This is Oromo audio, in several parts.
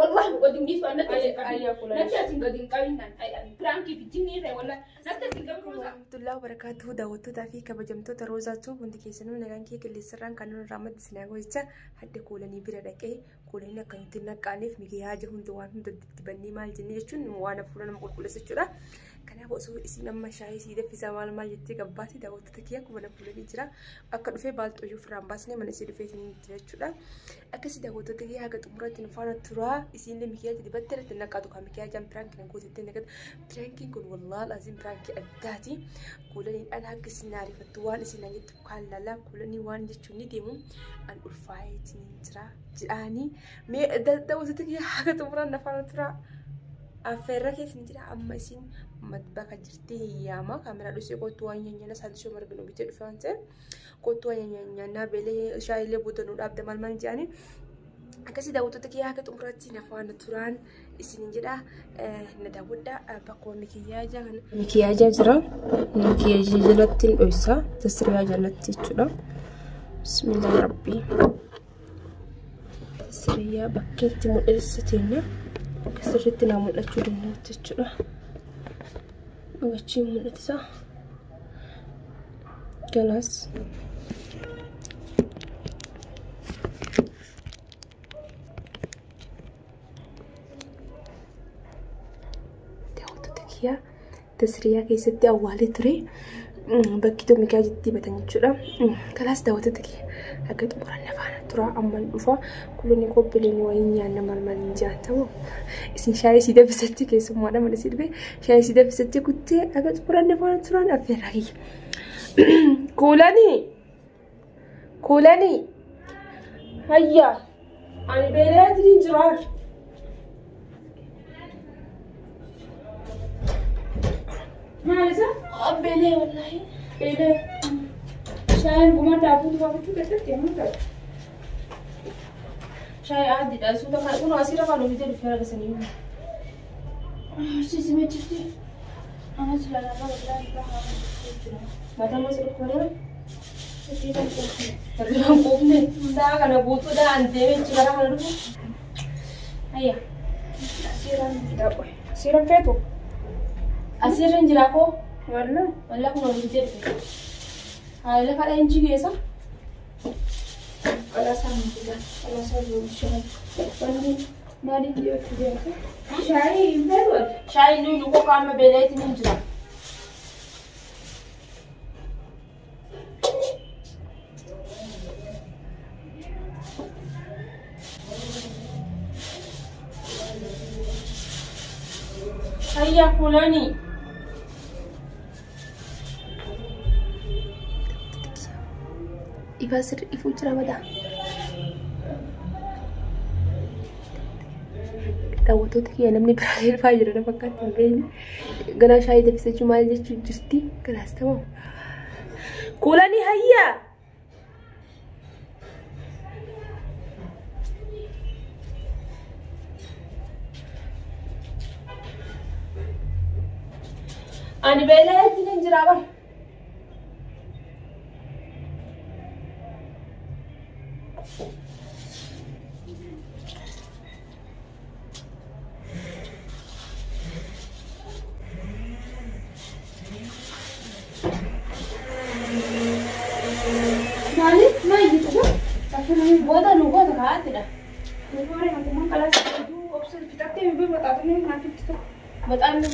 Wallahi gadi hin dhiisu natti as hin qabin. Ayyaa kula. Natti as hin gadi hin qabin nan. Piraankii fi jinnii irra wallahi natti as hin qabin Roozaa. Warahmatullahi wabarakatuh daawwattootaa fi kabajamtoota Roozaatu hundi keessanuu nagaan kee qilleensarraan kan nurraa maddi gocha hadda kuulanii bira dhaqee kuulanii akka nuti hin naqqaaneef mikiyaaja hunda waan hunda dibannee maal jennee jechuun waan hafuura nama qulqulleessa jechuudha. Kanaaf osoo isin amma shaayii sii danfisaa maal maal jettee gabbaatti daawwattoota kiyya kuma kuulanii jira. Akka dhufee baalxooyyuu ofirraa hin baasnee mana isii dhufee isin jira jechuudha. Akkasii daawwattoota kiyya haga xumuraatti nu faana turaa isinillee mikiyaaja dibattee irratti naqaatu kan mikiyaajaan piraankii na gootettee naqatu. Piraankiin kun wallaahi aziim piraankii addaati. Kuulaniidhaan akka isin ariifattu waan isin jettu kaan laalaa kuulanii waan jechuun ni deemu an ulfaa'eetiin jira jedhaanii mee daawwattoota kiyya haga xumuraan na faana turaa. Affeerra keessa ni jira amma isin bakka jirti yaama kaameraa dhusee kottu waan nyaanna saandushoo marginu bitee dhufe waan ta'eef kottu waan nyaannaa beelee shaayilee booda nu dhaabde maal maal jedhanii akkasii daawwattoota kiyya haga xumuraatti na faana turaan isin jedha na daawwadha bakkuma mikiyyaajaa kana. Mikiyyaajaa jira mikiyyaajaa jalatti hin dhoysa tasiriyaa jalatti jechuudha. Bismillah rabbii. Tasiriyaa bakkeetti mul'isa akka sirriitti naa mul'achuu danda'utti jechuudha. Dhugachii mul'atisa. Galaas. Daawwattoota kiyyaa tasiriyaa keessatti awwaalee ture. Bakki tokko mikiyaa dibatan jechuudha. Kalaas daawwattoota kiyya akka xumuran na faana tura amman dhufa. Kuloonni qophiileen wayii nyaanna maal maal hin jiran ta'u. Isin shaayii sii danfisatti keessummaadha mana sii dhufe shaayii sii danfisatti kuttee akka xumuran na faana turaan affeerraa kiyya. Kuulanii! Kuulanii! Hayyaa! Ani beelaa jirin jira. Maal isa? Beelee wallaahi. Beelee. Shaayiin gumaa daakuu baafachuu keessatti yommuu ta'u. Shaayii adiidha. Suuta kana kun asirra kan bitee dhufee argasanii. Sisi jirti. Anas lallaafaa bal'aa irraa haa jira. Mataa mas dhukkubee. Hirribaan quufne sa'a kana guutuudhaan an deemee jira kana dhufu. Hayya. Asiirraan fidaa qoy. Asiirraan feetu? Asirra hin jira koo. Wallah. Wallah kun ol bitee dhufe. Haa lafa dha inji keessa. Qolaasaan fidaa. Qolaasaan bishaan. Wanni maaliin dhiyootti deemte? Shaayii hin feetu? Shaayii nuyi nu qofa amma beeleetiin hin jira. Hayya kulani. Ifaa sirri ifuu jira badaa. Daawwattoota kiyya namni biraa hirfaa jira na fakkaatti hin beekne. Ganaa shaayii danfisachuu maal jechuu jirti? Galaas ta'u. Kuulanii hayyaa! Ani beelaa hin jira bara. Maali? Maal jettu? Booda nu goota kaa'attidha. Nuufaan akkuma qalaas fiduu obsa fixattee biyya baxaaxanii naaf itti ta'u. Baxaan nu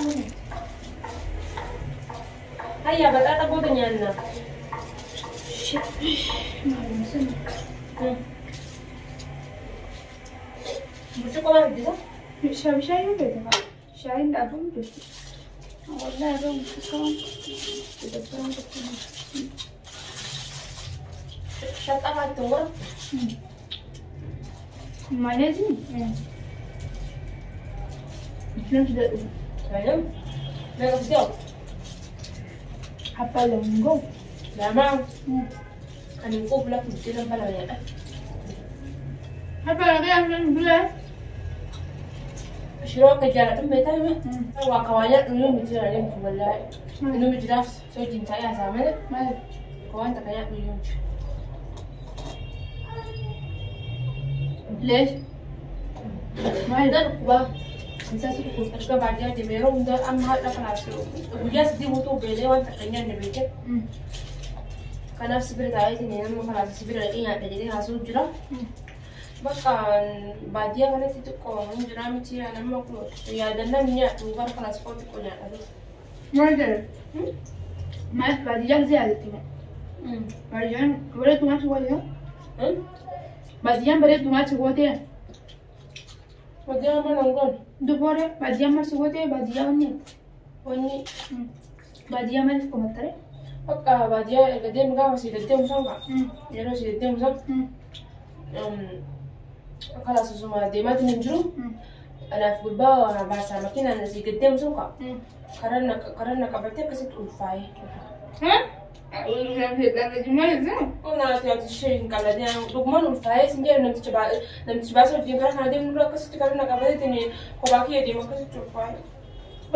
Hayya baxaaxa booda nyaanna. Burcuqqoo maal fiddisa? Bishaan yoo feete fa'a. Shaayiin dhaabamu jirti. Wallahi irra mucaan dabbaraan tokko. Shaxaa faatti ngora. Malee Namti Ayam. Meeqa fiddee? Abbaa lamuun ga'u. Lama. Ani quuf lafa fiddee lafa lama nyaadha. Abbaa lamuun afran bulee. Shiroo akka jaaladhu beektaa hime? Waa kawaa nyaadhu nu miti jira deemtu wallaahi. Nu miti jiraaf sochiin taa'ee haasaa malee. Maali? Kawaan takka nyaadhu iyyuu miti. Lees. Maal? Na dhukkubaa. Isaatu dhukkub erga baadiyyaa deeme yeroo hundaa amma haadha kanaaf guyyaa sadii guutuu beelee waan takka hin nyaanne beekee. Kanaaf si bira taa'eetiin nama kanaaf si bira dhaqee nyaadha jedhee haasa'u jira. Bakka baadiyyaa kanatti xiqqoo hin jira miti nama kun yaadannaa ni nyaadhu gara kanaas koo xiqqoo nyaadha. Maal jedhe? Maal baadiyyaan si yaadatti moo? Baadiyyaan bareeddu maal si gootee? Baadiyyaan bareeddu maal si gootee? Baadiyyaa mana hin goone. Duboore baadiyyaan maal si gootee? Baadiyyaa wanni? Wanni Baadiyyaa maaliif komattare? bakka baadiyyaa erga deemu gaafa si deddeemu san ka'a. Yeroo si deddeemu san kalaas osuma deemaatiin hin jiru. Anaaf gurbaa baasaa makiinaan si deddeemu sun ka'a. Karaa na qabatee akkasitti ulfaa'ee. Naati ati ishee hin qalladee dhugumaan ulfaa'ee sin jedhu namticha baasa wajjin karaa kana deemu dura akkasitti karaa na qabateetiin kophaa kiyya deemu akkasitti ulfaa'ee.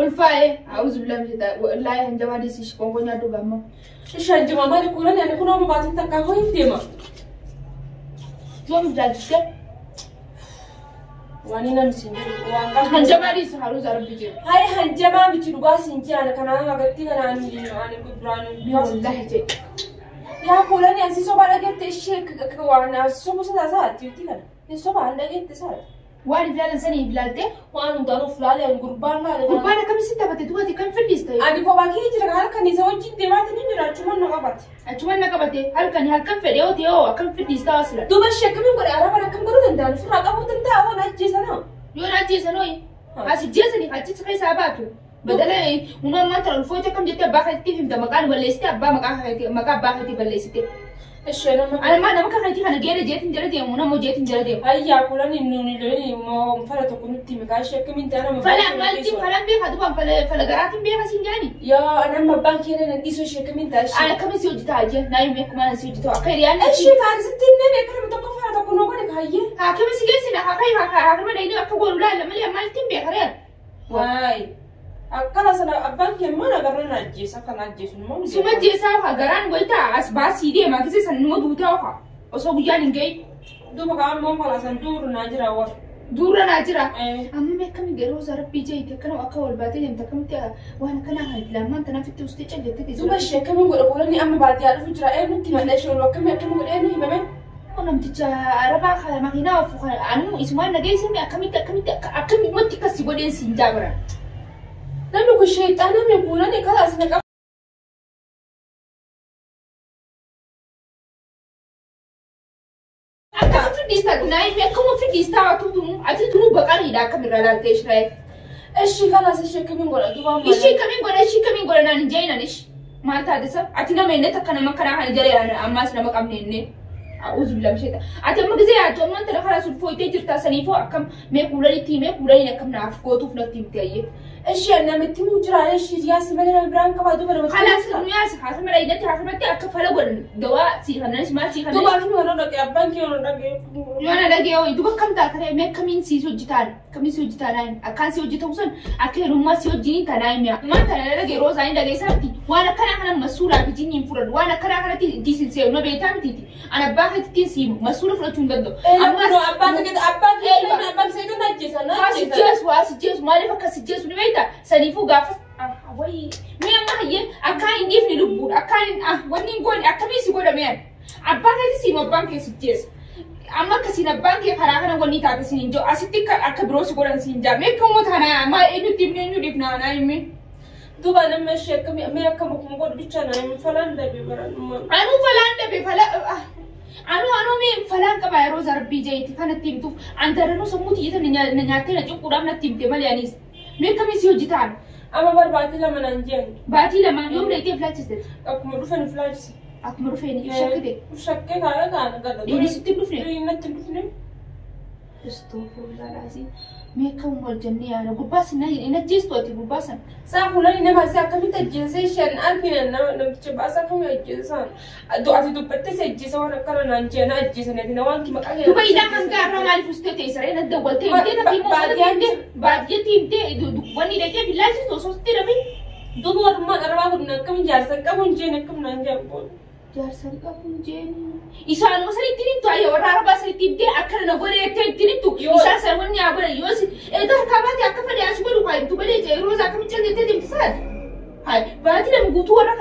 Ulfaa'ee a'uuzu billahi min shaitaan wallaahi hanjabaa dhiisi qoonqoo nyaadhu gaamma. Ishee hanjabaa maali kuulan ani kun amma baatiin takkaa hoo hin deema. Yoom jaalchiste? Waan inni namni sin jedhu waan qabu. Hanjabaa dhiisi haruuza rabbi jedhu. Hayi hanjabaa miti dhugaa sin jedhan kanaan agatti kanaan ani duraan. Wallaahi jedhu. Yaa kuulani asii sobaa dhageette ishee waan sobu sana saati yuuti kana. Hin sobaa hin dhageette saati. Waan ilaalan sanii ilaaltee? Waan hundaan of laalee gurbaan laalee. Gurbaan akkamitti taphate duwwaati kan filliste? Ani kophaa kee jira halkan isa wajjin deemaatiin hin jira achumaan na qabate. Achumaan na qabate halkan halkan fedhe yoo ta'e hoo akkam fillista asila? Duuba ishee akkamiin godhe arabaan akkam godhuu danda'an ofirraa qabuu danda'a waan ajjeesanoo. Yoo na ajjeesan hooyi as ajjeesanii achi keessaa baatu. Badala hunoo ammaan tana ulfoote akkam jettee abbaa keetiif himta maqaan balleessite abbaa maqaa abbaa keetii balleessite. Ishee nama. Ani maa nama keetii kana geera jeetiin jala deemu nama jeetiin jala deemu. Ayyaa kuulani nuuni lolini fala tokko nutti mikaa ishee akkamiin ta'an nama. Fala maaltiin falan beeka dubaan fala garaatiin beeka siin jaani. Yaa anamma abbaan keenya nan dhiisuu ishee akkamiin ta'a ishee. Ani akkamiin si hojjetaa jee naa himee akkuma si hojjetaa akka hiriyaan. Ishee taasisitti hin namni akka nama tokko fala tokko nuu godhe kaayyee. Haakima si geessina haakima dhayinii akka godhu laalla malee maaltiin beeka reera. Waay. Akkana sana abbaan kee mana garra na ajjeesa akka na ajjeesu immoo. Suma ajjeesaa ofa garaan wayitaa as baasii deema kise san numa duutaa ofa osoo guyyaan hin gahin. Duuba kaan immoo falaa san duuru naa jira warra. Duura naa jira. Amma mee akkami garuu rabbii jeeti akkana akka wal baatee deemte akkamitti waan akkanaa kan lamaan tanaaf itti ustee callettee. Duuba ishee akkamiin godhe qoolanii amma baadiyyaa dhufu jira eenyutti himadha ishee akkamii akkamii godhe eenyu himame. Namticha arabaa makiinaa ofu anu isumaan nageessifne akkamitti akkamitti akkamumatti akkasi godheen siin jaabaran. Namni kun sheexaan namni kuulanii karaa sana qaba. Akka fiddiistaa naayimii akkuma fiddiistaa atu tunu ati tunu baqariidha akkamirra laaltee ishiraayee. Ishii kanaas ishee akkamiin godha duuba amma. Ishii akkamiin godha ishii akkamiin godha naan hin jeeyinan ishi. Maal taate sa ati nama inni takka nama kanaa kana jalee ammaas nama qabne inni. A'uuzu billahi sheeta. Ati amma gisee yaaddu ammaan tana karaa sun fooyitee jirtaa saniifoo akkam mee kuulanitti himee kuulaniin akkam naaf gootuuf natti himte ayyee. Ishee namitti himuu jira ishii yaasi malee nama biraan qabaa duuba namatti. Kanaas nu yaasi haasama dhahinatti haasamatti akka fala godhan dawaa sii kannanis maal sii kannanis. Duuba akkami warra dhaqee abbaan kee warra dhaqee. Yoo na dhagee hooyi duuba akkam ta'a karee mee akkamiin sii hojjetaan akkamiin sii hojjetaan ayin akkaan sii hojjetamu sun akka hirummaa sii hojjiniin tanaa himiya. Maal tana na dhagee roozaa hin dhageessaatti waan akkanaa kana masuulaa fi jinniin fudhadhu waan akkanaa kanatti diisin seenu na beektaa mitiiti. Ana abbaa keetti siimu masuula fudhachuu hin danda'u. Abbaan kee abbaan kee abbaan kee abbaan ajjeesan Waa si jeesu waa si jeesu maaliif akka si jeesu ni beektaa saniifuu gaafa wayi mee amma hayyee akkaan hin dhiifne lubbuudha akkaan hin wanni hin goone akkamii si godhame ani abbaan keetti siimu abbaan kee si jeesa amma akkasiin abbaan kee karaa kana wanni taate siin hin jiru asitti akka biroo si godhan siin jaa mee akkamuu taana maa eenyutti himne eenyu dhiifna naa himne. Duuba nama ishee akkamii mee akkam akkuma godhu bicha naa himi falaan dhabe baran. Anuu falaan dhabe fala Anu anu mee falaan qaba yeroo zarbii jeeti kanatti himtuuf antaranuu sammuu tiyyata na nyaattee na cuqquudhaaf natti himte malee anis mee akkamii si hojjetaan. Amma bar baatii lama naan jeean. Baatii lama yoom dheeyitee filaachiste? Akkuma dhufeen filaachise. Akkuma dhufeen shakkite. Shakkee kaayee kaana gala. Dhiirri sitti hin dhufne? Dhiirri natti hin dhufne. Astaghfirullah alazim. Mee akkam wal jennee yaana gurbaa sin hin ajjeestu ati gurbaa san. Saa kuulanii nama asii akkamitti ajjeesee isheen argina nama namticha baasa akkamii ajjeesaan. Ati dubbattee si ajjeesa waan akkana naan jee na ajjeesan ati na waan maqaa kee. Duba ilaa hanga har'a maaliif ustee teessaree na dawwaltee himtee na himuu baadiyyaatti himtee wanni dhaqee billaalchistu osoo sitti hidhamee. Duba warrummaan arabaa kun akkam jaarsa qabu hin jeen akkam naan jee abboon. Jaarsa hin qabu hin jeeni. Isaanuma sanitti himtu ayya warra arabaa sanitti himtee akkana na godhe jettee ittiin himtu. Isaan san wanni haa godhan yoo si eega harkaa baate akka fedhe as godhu haa himtu malee yeroo isaa akkamitti cal jettee deemti saati. Haa baatii lama guutuu warra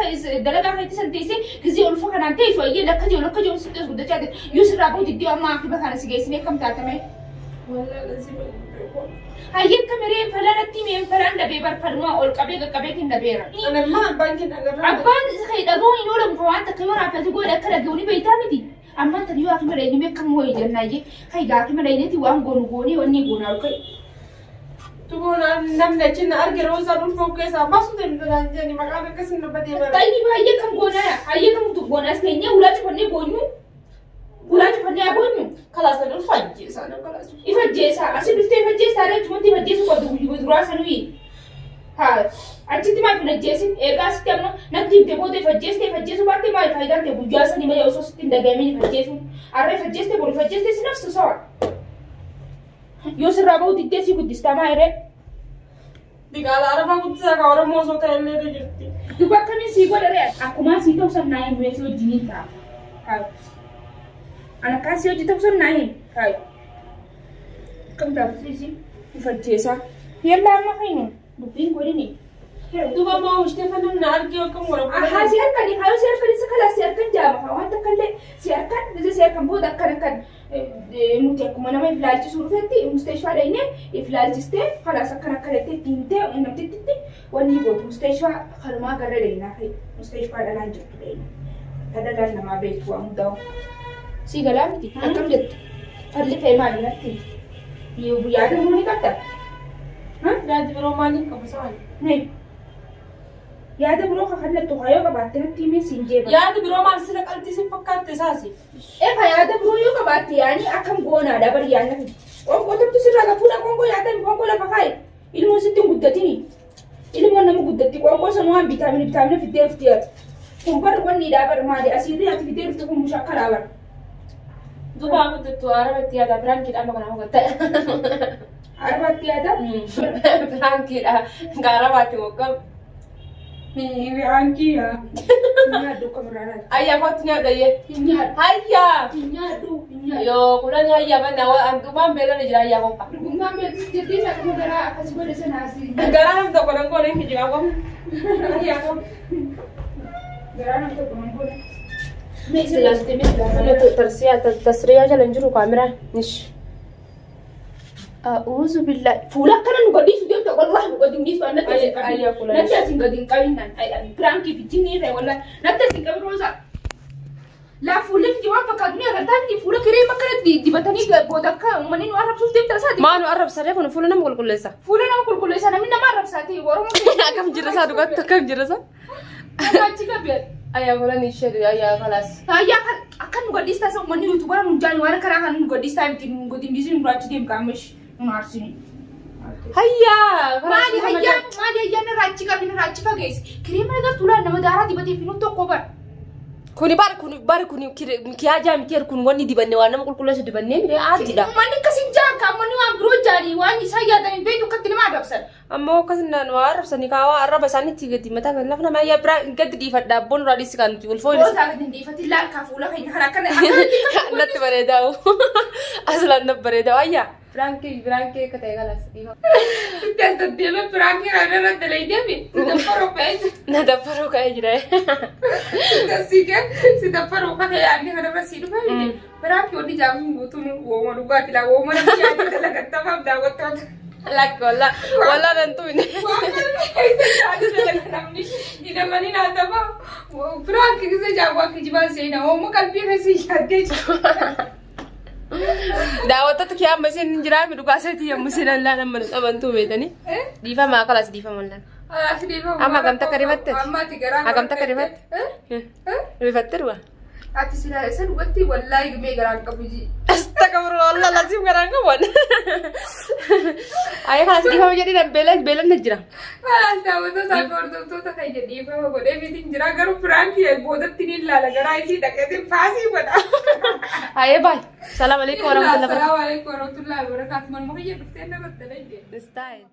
dalagaa keetti san teessee gizee ulfa kanaan teessu ayyee lakka jiru lakka jiru sitti as guddachaa jira. Yoo sirraa bahu diddee amma akiba kana si geessinee akkam taatame. Hayyee akka miree falaan natti himee falaan dhabee bar falmaa ol qabee qaqqabeetiin dhabeera. Anammaa abbaan keenya agarraa. Abbaan isa dhaga'uu hin oolamu ka waan takka yoo raafate godhe akka dhaga'u ni beektaa miti. Ammaan tan yoo akima dhayne beekamu wayii jennaayyee hayi akima dhayneeti waan goonu goonee wanni goonaa ol ka'e. Tuboon namni achi na arge Roozaan ulfa of keessaa baasuu deemtu naan jedhani maqaan akkasii dubbatee bara. Xayyi baay'ee kam goonaa hayyee kam goonaas teenyee ulaa cufannee boonyu ulaa cufannee haa boonyu. Kalaas ani ulfa ajjeesaa na kalaas. Ifajjeesaa asii dhuftee ifajjeessaa achumatti ifajjeesuu qabdu guyyaa duraa sanuyi. Haa achitti maal hin ajjeesin eegaa asitti amma natti himte booda ifajjeeste ifajjeesuu baatte maal faayidaan ta'e guyyaa sanii malee osoo sitti hin dhagahamin ifajjeesuun har'a ifajjeeste boru ifajjeeste si nafsu sawa. Yoo sirraa bahu diddee si guddistaa maa hiree. Diqaala arabaa guddisaa ka Oromoo osoo ta'e illee ni jirti. Duba akkamiin sii godha ree akkumaan sii ta'u san naa himu si wajjiniin ta'a. Haa. Ana akkaan si hojii ta'u san naa himu. Haa. Akkam taatu si ifajjeesaa. Yallaa amma kaynu dubbiin godhini. Duba maa oomishitee fanni na arge akkam godha. Ahaa si harkani haa si harkani si kalaa si harkan jaama waan takka illee si harkan si harkan booda akkan akkan nuti akkuma nama iflaalchisuu dhufetti musteeshfaa dhaynee iflaalchistee kalaas akkan akka jettee itti himtee namtittitti wanni gootu musteeshfaa kanumaa garra dhaynaa fa'i musteeshfaa dhalaan jirtu dhayna. Ta dhalaan namaa beektu waan hundaa'u. Si galaa miti akkam jette falli kee maali natti yaada biroo ni qabda? Yaadni biroo maaliin qabu sa'ani? Nee. Yaada biroo kakannattu yoo qabaatte natti himee siin jeeba. Yaadni biroo maal sila qalbii si fakkaatte isaasi? Efa yaada biroo yoo qabaatte yaani akkam goonaadha bari yaadna fidi. Qoonqoo tokko sirraa gafuudha qoonqoo yaadami qoonqoo lafa kaa'i. Ilmoon sitti hin guddatini. Ilmoon nama guddatti qoonqoo sana waan vitaamini vitaamina fiddee dhufti ati. Kun bar wanni dhaa bar maali asiirri ati fiddee dhufte kun mushakkalaa bar. Duba guddattu arabatti yaada biraankiidha amma kana hooggatta. Arabaatti yaada? Biraankiidha gaarabaatti hoggam. Biraankii yaa. Nyaadhu kamirraa laata. Ayyaa kottu nyaadha iyyee. Hin nyaadhu. Hayyaa. Hin nyaadhu. Hin nyaadhu. Yoo kudhan hayyaa banna waan beelani jira hayyaa kopha. Dhugummaan beektu jettee akkuma garaa akkas godhe sana asii. Garaa nam tokko nan goone hin kijibaa qofa. Hayyaa qofa. Garaa nam tokko nan goone. Mee silaaste mee silaaste. Tasriyaa jala hin jiru kaameraan. Nish. A'uuzu billahi. Fuula akkana nu gadhiisu deemta wallahi nu gadi hin dhiisu natti asin qabin. Ayyaa kula. Natti asin gadi hin qabin nan. Piraankii fi jinni irra wallahi natti asin qabin Roozaa. Laa fuulli fi waan fakkaatu ni agartaa miti fuula kiree akkana dibatanii booda akka uummanni nu arrabsuuf deemta isaati. Maa nu arrabsaree kun fuula nama qulqulleessa. Fuula nama qulqulleessa namni nama arrabsaati Oromoo. Akkam jira isaa dhugatti akkam jira isaa. Achi qabee. Ayyaa kula ni ishee ayyaa kalaas. Ayyaa akka nu gadhiistaa isa uummanni yuutuubara nu jaani waan karaa kan nu gadhiistaa miti nu gadi hin dhiisin nu achi deemu qaamash nu aarsini. Hayyaa. Maali hayyaan maali hayyaan irraa achi qabin irraa achi fageessi. Kireema agartuu laan nama daaraa dibatee finuun tokko bara. Kuni bari kuni bari kuni kiyaajaa miti kun wanni dibanne waan nama qulqulleessu dibannee miti aaddiidha. Uummanni akkas hin jaan ka uummanni waan biroo jaanii waan isaan yaadan hin beektu akkatti nama adabsan. Ammoo akkas waan arrabsanii kaawaa arraba isaaniitti gadi mataa kan lafa nama ayyaa biraa gadi dhiifadha abboon irraa dhiisi kan nuti ulfoo hin Roozaa gadi hin dhiifatin laal kaa fuula keenya kana akkana akkanatti natti bareedaa aslaan natti bareedaa ayyaa biraankii biraankii akka ta'e kalas dhiifa. Sitti as deddeemee biraankii irraa irra dalaydee si daffaroo ka'ee jira. Na daffaroo ka'ee jira. Si daffaroo ka'ee yaadni kanarra si dhufe miti. Biraankii wanni jaamuun guutuun wooma dhugaati laa wooma namni yaadni dalagattamaaf daawwattoota. Lakki wallaa wallaa nan tu'ine. Biraankii keessa jaawwaa kijibaan seenaa wooma qalbii keessa yaaddee jira. Daawwattoota kee amma isin hin jiraami dhugaa isaatii yommuu isin allaan amma nu qabantuu beetanii. Dhiifamaa kalas dhiifama allaan. Amma hagam takka rifatte? Hagam takka rifatte? Rifatte dhugaa? Ati silaa isa dhugatti wallaahi mee garaan qabu ji. Astagfirullah wallah lazim garaan qabu. Ayya kalas dhiifama jedhee beela beelan na jira. Kalaas daawwattoota fi hordoftoota keenya dhiifama godhee mitiin jira garuu piraankii boodatti ni ilaala garaa isii dhaqeetiin faasii godha. Ayya baay. Salaam alaikum warahmatullahi Salaamu alaikum warahmatullahi wabarakatuh. Manuma kiyya dhuftee nama dalagde. wabarakatuh. Style.